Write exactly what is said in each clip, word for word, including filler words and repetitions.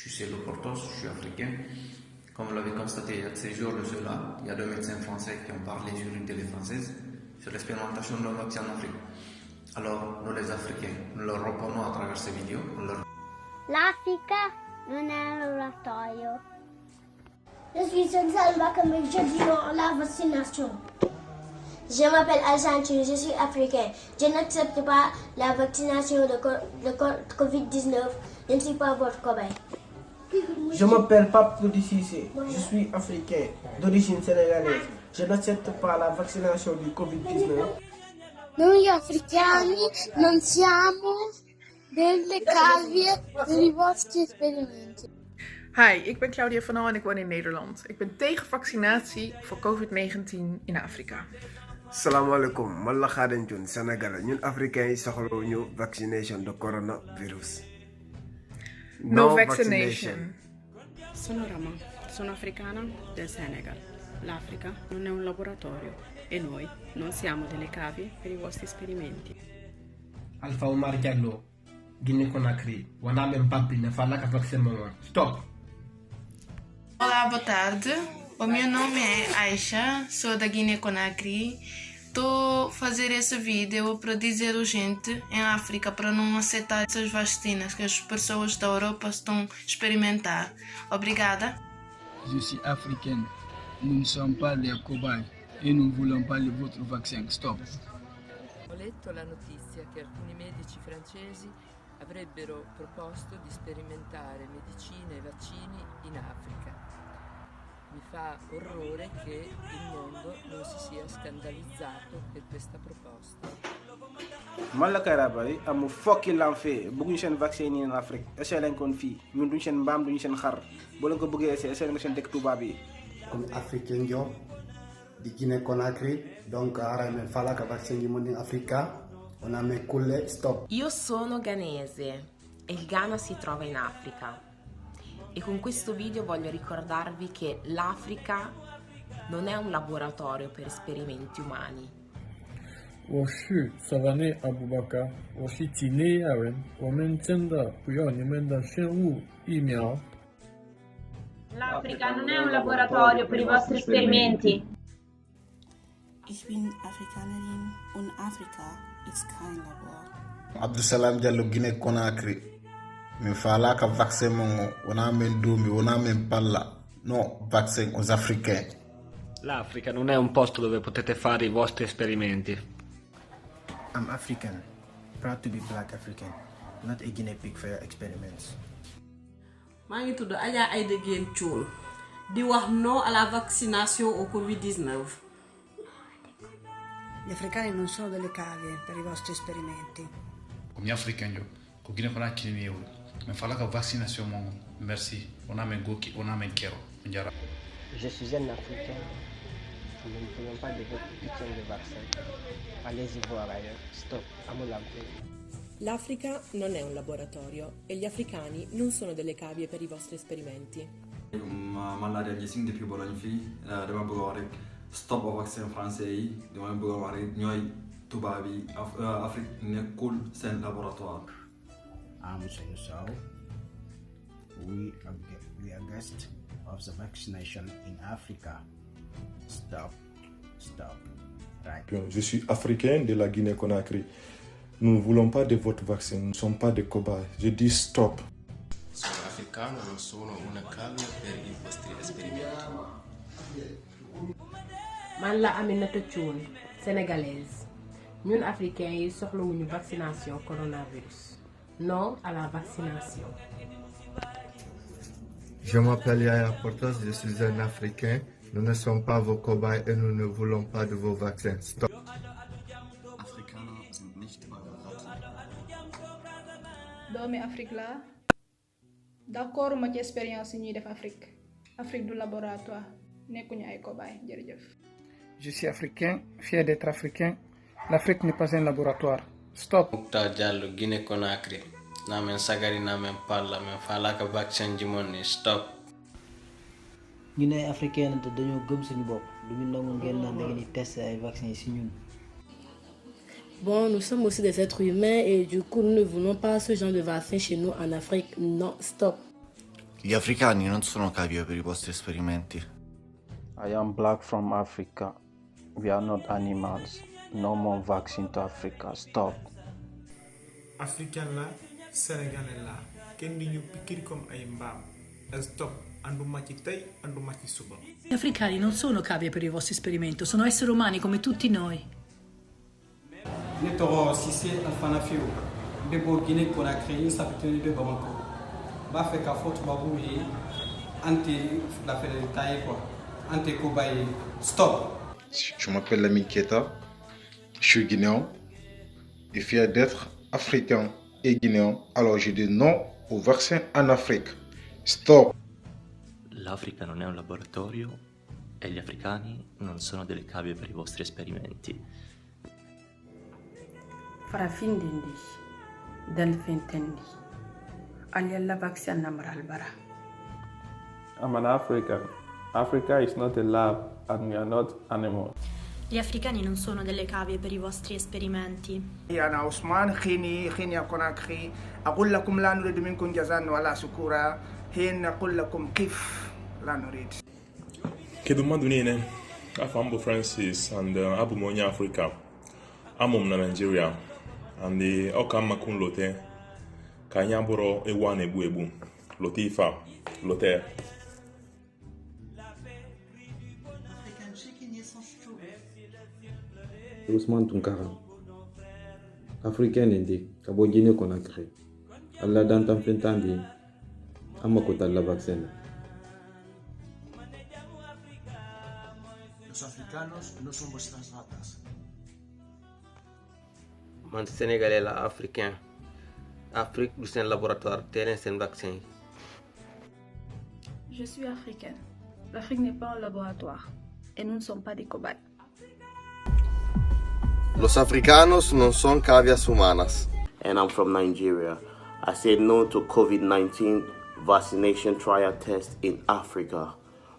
Je suis Loportos, je suis africain. Comme vous l'avez constaté, il y a ces jours de cela, il y a deux médecins français qui ont parlé sur une télé française sur l'expérimentation de nos vaccins en Afrique. Alors, nous les Africains, nous leur répondons à travers ces vidéos, on leur L'Africa non è un laboratorio. Je suis Senza Mbakame, je dis non à la vaccination. Je m'appelle Argentine, je suis africain. Je n'accepte pas la vaccination de, co- de co- covid dix-neuf. Je ne suis pas votre cobaye. Je m'appelle Pape Koudi Cissé, je suis africain, d'origine sénégalaise. Je n'accepte pas la vaccination du covid dix-neuf. Noi africani non siamo delle cavie per i vostri esperimenti. Hi, ik ben Claudia van Al en ik woon in Nederland. Ik ben tegen vaccinatie voor covid negentien in Afrika. Salamu alaikum, man la Khaden Jun, Sénégal. Ñun africains yi soxlawuñu vaccination de coronavirus. No vaccination. Sono Rama, sono africana del Senegal. L'Africa non è un laboratorio e noi non siamo delle cavie per i vostri esperimenti. Alpha Omar Diallo, Guinée Conakry. Wana men papi ne fala ka vaccin mon. Stop. Olá, boa tarde. O meu nome é Aisha, sou da Guiné-Conakry. Estou a fazer esse vídeo para dizer a gente em África para não aceitar essas vacinas que as pessoas da Europa estão a experimentar. Obrigada. Je suis africaine. Nous ne sommes pas des cobayes et nous ne voulons pas de votre vaccin. Stop. Ho letto la notizia che alcuni medici francesi avrebbero proposto di sperimentare medicine e vaccini in Africa. Mi fa orrore che il mondo non si sia scandalizzato per questa proposta. Man la Karabari, amu fucking lamfe. Bëgguñu seen vaccin yi en Afrique. Essayé lañ kon fii. Ñun duñ seen mbaam, duñ seen xar. Boo leen ko bëggee essayé, essayé nga seen dëkk tubaab yi. Comme africain yo, di Guinée Conakry, donc ara men fala ka vaccin yi mon din Africa, on a men kulle stop. Io sono ghanese e il Ghana si trova in Africa. E con questo video voglio ricordarvi che l'Africa non è un laboratorio per esperimenti umani. 我是 Savane Abubakar，我是几内亚人，我们真的不要你们的生物疫苗。 L'Africa non è un laboratorio per i vostri esperimenti. Ich bin Afrikanerin und Afrika ist kein Labor. Abdusalam Diallo, Guinée Conakry. Min faalaka vaccin mon o, wona min duumi, wona min palla. No vaccin aux Africains. L'Africa non è un posto dove potete fare i vostri esperimenti. I'm African, proud to be black African, not a guinea pig for your experiments. Maa ngi tudd Adja Aïda Guène Thioune, di wax non à la vaccination au covid dix-neuf. Gli africani non sono delle cavie per i vostri esperimenti. Ko mi africain jo, ko Guinée Conakry mi yewu. Min faalaka vaccination mon. Merci. Wona min goki, wona min kero. On jara. Je suis un Africain. Nous ne voulons pas de votre putain de vaccin. Allez-y voir ailleurs. Stop. Amu lampe. L'Africa non è un laboratorio e gli africani non sono delle cavie per i vostri esperimenti. Malaria Jesing depuis Bologne fii, dama bëgg a wax rek stop au vaccin français yi, dama bëgg a wax rek ñooy tubaab yi. Afrique nekkul seen laboratoire. I'm Sensao. We are, we are against of the vaccination in Africa. Stop. Stop. Right. Je suis africain de la Guinée-Conakry. Nous ne voulons pas de votre vaccin. Nous ne sommes pas des cobayes. Je dis stop. Sono africano, non sono una cavia per i vostri esperimenti. Man la Aminata Thioune, sénégalaise. Ñun africains yi soxlawuñu vaccination coronavirus. Non à la vaccination. Je m'appelle Yaya Portas, je suis un Africain. Nous ne sommes pas vos cobayes et nous ne voulons pas de vos vaccins. Stop. Afrikaner sind nicht eure Ratten. Doomi Afrique la. D'accord ma ci expérience yi ñuy def Afrique. Afrique du laboratoire. Nekkuñu ay cobaye. Jërëjëf. Je suis africain, fier d'être africain. L'Afrique n'est pas un laboratoire. Stop. Muktar Diallo, Guinée Conakry. Na men sagari, na men palla, men falaka vaccin ji mon ni. Stop. Ñun ay africain lañ te dañoo gëm suñu bopp, duñu nangu ngeen naan da ngeen di tester ay vaccin yi si ñun. Bon, nous sommes aussi des êtres humains et du coup, nous ne voulons pas ce genre de vaccin chez nous en Afrique. Non, stop. Gli africani non sono cavie per i vostri esperimenti. I am black from Africa. We are not animals. No more vaccine to Africa. Stop. Africain la, Sénégalais la, kenn di ñu piquer comme ay mbaam. Stop, andu ma ci tey, andu ma ci suba. Gli africani non sono cavie per i vostri esperimenti, sono esseri umani come tutti noi. Ne tɔgɔ Sise Alfana Fiu, n bɛ bɔ Guinée Conakry, n sapitoni bɛ Bamako. N b'a fɛ k'a fɔ tubabuw ye, an tɛ lafɛlɛta ye quoi, an tɛ koba ye. Stop. Je m'appelle Lamine Keita, je suis guinéen et fier d'être africain et guinéen. Alors je dis non au vaccin en Afrique. Stop. L'Africa non è un laboratorio e gli africani non sono delle cavie per i vostri esperimenti. Farafin dendi, dan fentendi. Alialla vaccine namral bara. I'm an African. Africa is not a lab and we are not animals. Gli africani non sono delle cavie per i vostri esperimenti. أنا عثمان خيني خينيا كوناكري. أقول لكم لا نريد منكم جزاء ولا شكورا. حين نقول لكم كيف لا نريد. Kedu mmadụ niile, afa m bụ Francis and uh, abụ m onye Africa. Amụ m na Nigeria and uh, ọ ka mma ka m lote ka anyị abụrụ ewu a na-egbu egbu. Lote ife a, lote ya. Ousmane Tounkara, africain ndi ka bɔ Guinée Conakry. Alla dantan fentandi amma ko talla vaccin. Los africanos no son vuestras ratas. Man sénégalais la africain. Afrique du sen laboratoire tenen sen vaccin. Je suis africaine. L'Afrique n'est pas un laboratoire. Et nous ne sommes pas des cobayes. Los africanos non son cavias humanas. And I'm from Nigeria. I said no to COVID nineteen vaccination trial test in Africa.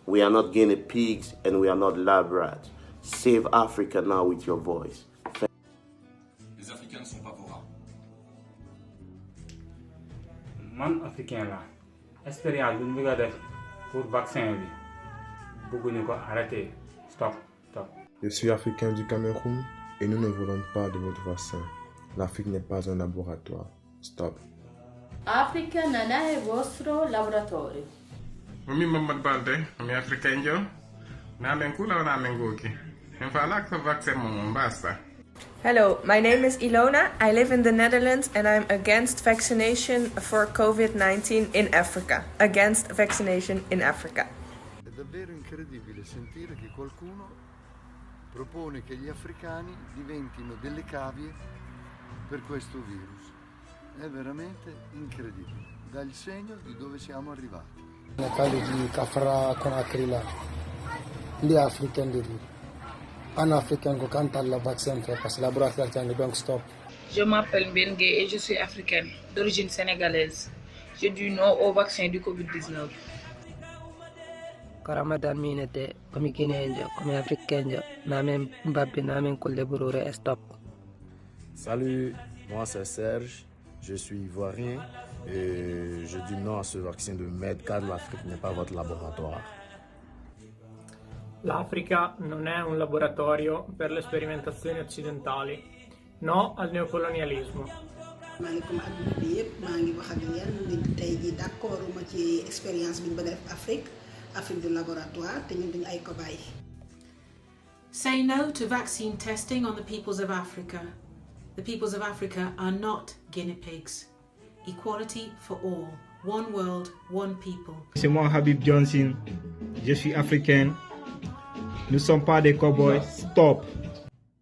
We are not guinea pigs and we are not lab rats. Save Africa now with your voice. Les Africains ne sont pas vos rats. Man africain la expérience bi ñu bëgg a def pour vaccin bi bëgguñu ko arrêter. Stop. Stop. Je suis africain du Cameroun et nous ne voulons pas de votre vaccin. L'Afrique n'est pas un laboratoire. Stop. Africa non è vostro laboratorio. Mami Mamad Balde, mami africain jo. Namen kula namen goki. En falak sa vaccin mo basta. Hello, my name is Ilona. I live in the Netherlands and I'm against vaccination for COVID nineteen in Africa. Against vaccination in Africa. È davvero incredibile sentire che qualcuno propone che gli africani diventino delle cavie per questo virus. È veramente incredibile. Dà il segno di dove siamo arrivati. Nakali di Kafra Konakri la. Ndi African di di. An African ko kanta la vaccin fait parce que laboratoire tani donc stop. Je m'appelle Mbengue et je suis africaine, d'origine sénégalaise. Je dis non au vaccin du covid dix-neuf. Ko Ramadan minete, komi guinéenjo, komi africainjo, namen babbe, namen kulle burure e stop. Salut, moi c'est Serge, je suis ivoirien et je dis non à ce vaccin de merde car l'Afrique n'est pas votre laboratoire. L'Africa non è un laboratorio per le sperimentazioni occidentali. No al neocolonialismo. Malikum adduna bi yépp, maa ngi wax ak yéen nit tey ji d'accord ma ci expérience bi ñu bëgg a def Afrique, Afrique du laboratoire, te ñun duñu ay cobaye. Say no to vaccine testing on the peoples of Africa. The peoples of Africa are not guinea pigs. Equality for all. One world, one people. C'est moi Habib Johnson. Je suis africain. Nous sommes pas des cowboys. Stop.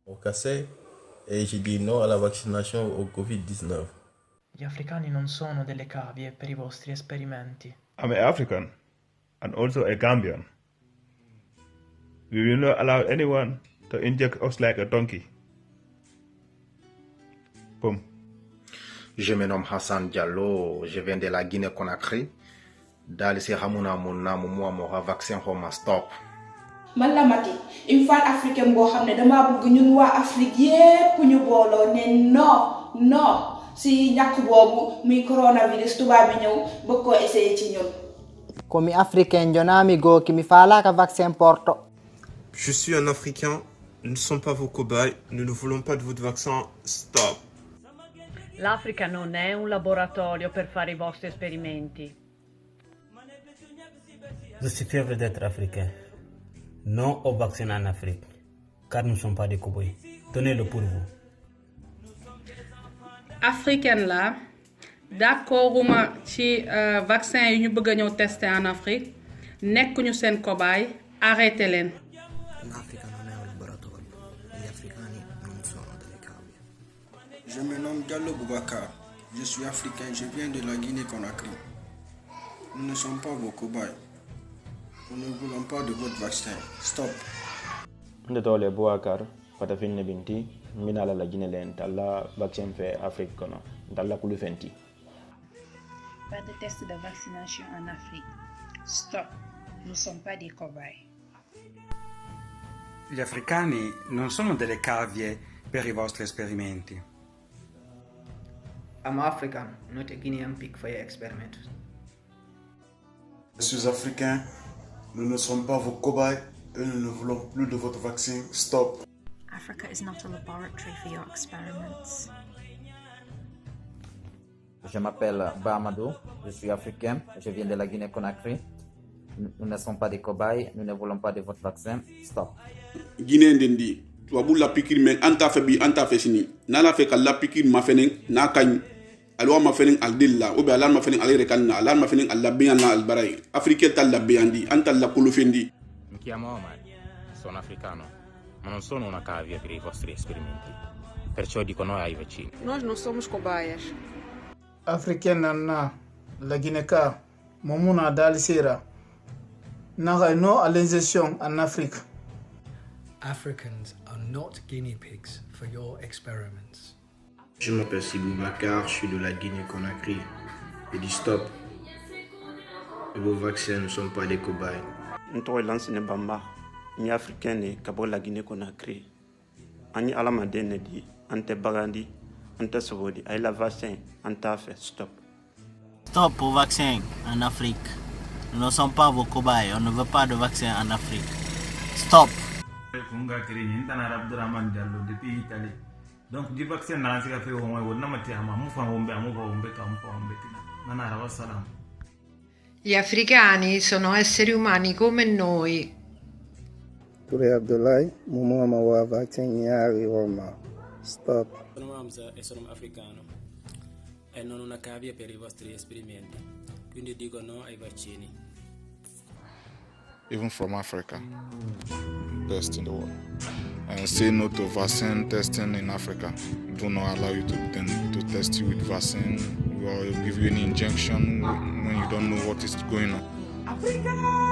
Au Kassai, et je dis non à la vaccination au covid dix-neuf. Gli africani non sono delle cavie per i vostri esperimenti. I'm an African and also a Gambian. We will not allow anyone to inject us like a donkey. Boom. Je me nomme Hassan Diallo, je viens de la Guinée-Conakry. Dali se hamuna mun na mu mua mo ha vaccin ho ma stop. Mallamati, une femme africaine boo xam ne dama bëgg ñun waa Afrique yépp ñu booloo ne non non si ñàkk boobu muy coronavirus tubaab bi ñëw bëgg koo essayer ci ñun. Ko mi Africain, njonaami gooki, mi faalaaka vaccin porto. Je suis un Africain, nous ne sommes pas vos cobayes, nous ne voulons pas de votre vaccin, stop. L'Africa non è un laboratorio per fare i vostri esperimenti. Je suis fier d'être africain. Non au vaccin en Afrique, car nous ne sommes pas des cobayes. Tenez-le pour vous. Africaine la, d'accorduma ci euh, vaccin yi ñu bëgg a ñëw tester en Afrique. Nekkuñu seen cobaye. Arrêté leen. L'Africa non è un laboratorio, gli africani non sono delle cavie. Je me nomme Diallo Boubacar. Je suis africain, je viens de la Guinée-Conakry. Nous ne sommes pas vos cobayes. Nous ne voulons pas de votre vaccin. Stop. Nde tole Boubacar, kata finne binti, mbina la la Guinée len talla vaccin fe Afrique kono, talla kulu fenti. Pas de test de vaccination en Afrique. Stop. Nous ne sommes pas des cobayes. Gli africani non sono delle cavie per i vostri esperimenti. I'm African, not a guinea pig for your experiment. Je suis africain, nous ne sommes pas vos cobayes et nous ne voulons plus de votre vaccin. Stop. Africa is not a laboratory for your experiments. Je m'appelle Bamadou, je suis africain, je viens de la Guinée-Conakry. Nous ne sommes pas des cobayes, nous ne voulons pas de votre vaccin. Stop. Guinée nden di, tubabu lapikiri men anta fe bi anta fe sini. Na la fe ka lapikiri ma fenen na kany. Alwa ma fenen al dilla, o be alarma fenen al rekan na alarma fenen al labbiyan na al barai. Afrique tal labbiyan di, anta la kulufendi. Mi chiamo Omar, sono africano, ma non sono una cavia per i vostri esperimenti. Perciò dico no ai vaccini. Nós não somos cobaias. Africaine na la Guinée ka. Momuna Dalisera. Nagai no à l'injection en Afrique. Africans are not guinea pigs for your experiments. Je m'appelle Sibou Bakar, je suis de la Guinée-Conakry. Je dis stop. Et vos vaccins ne sont pas des cobayes. N tɔgɔ ye Lansine Bamba, n ye Africain de ye ka bɔ La Guinée Conakry. An ye Ala ma den ne di, an tɛ bagan di, an tɛ sogo di. A ye la vaccin, an t'a fɛ. Stop. Stop au vaccin en Afrique. Nous ne sommes pas vos cobayes, on ne veut pas de vaccin en Afrique. Stop. Kunga kirini, n tana Abdourahmane Diallo depuis Italie. Donc, di vaccin na sika fe o mo wonna mati ama mu fa hombe amu fa hombe ka mu fa hombe kina. Nana rawa salam. Gli africani sono esseri umani come noi. Touré Abdoulaye, Momo Amawa vaccin ñaari woma. Stop. Sono Hamza e sono africano. E non una cavia per i vostri esperimenti. Quindi dico no ai vaccini. Even from Africa, best in the world. And say no to vaccine testing in Africa. Do not allow you to, them to test you with vaccine or give you any injection when you don't know what is going on. Africa!